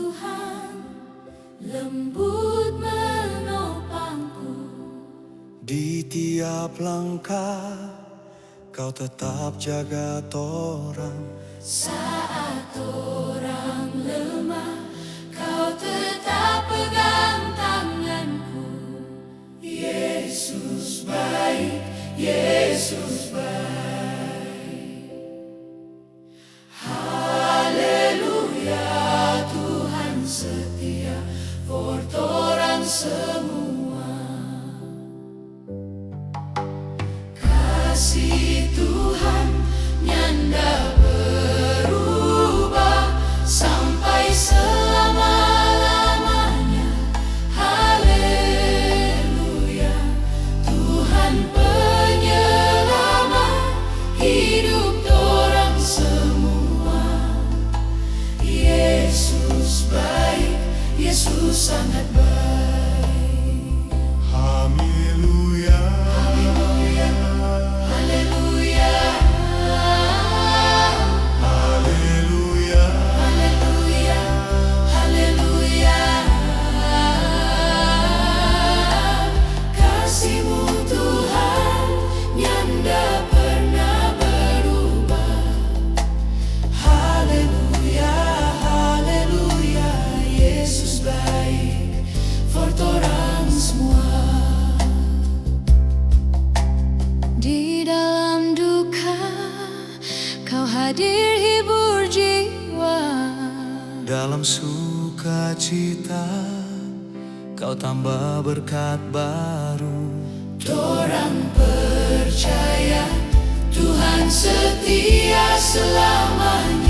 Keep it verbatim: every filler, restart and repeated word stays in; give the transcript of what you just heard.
Tuhan, lembut menopangku. Di tiap langkah, Kau tetap jaga torang. Saat torang lemah, Kau tetap pegang tanganku. Yesus baik, Yesus baik. Haleluya, Tuhan setia for torang semua. Kasih Tuhan nyanda berubah sampai selama-lamanya. Haleluya, Tuhan penyelamat hidup torang semua. Yesus baik, Yesus sangat baik. Haleluya. Haleluya. Haleluya. Haleluya. Haleluya. Haleluya. Kasih-Mu Tuhan nyanda pernah berubah. Haleluya, haleluya, Yesus baik for torang semua. Di dalam duka, Kau hadir hibur jiwa. Dalam sukacita, Kau tamba berkat baru. Torang percaya Tuhan setia selamanya.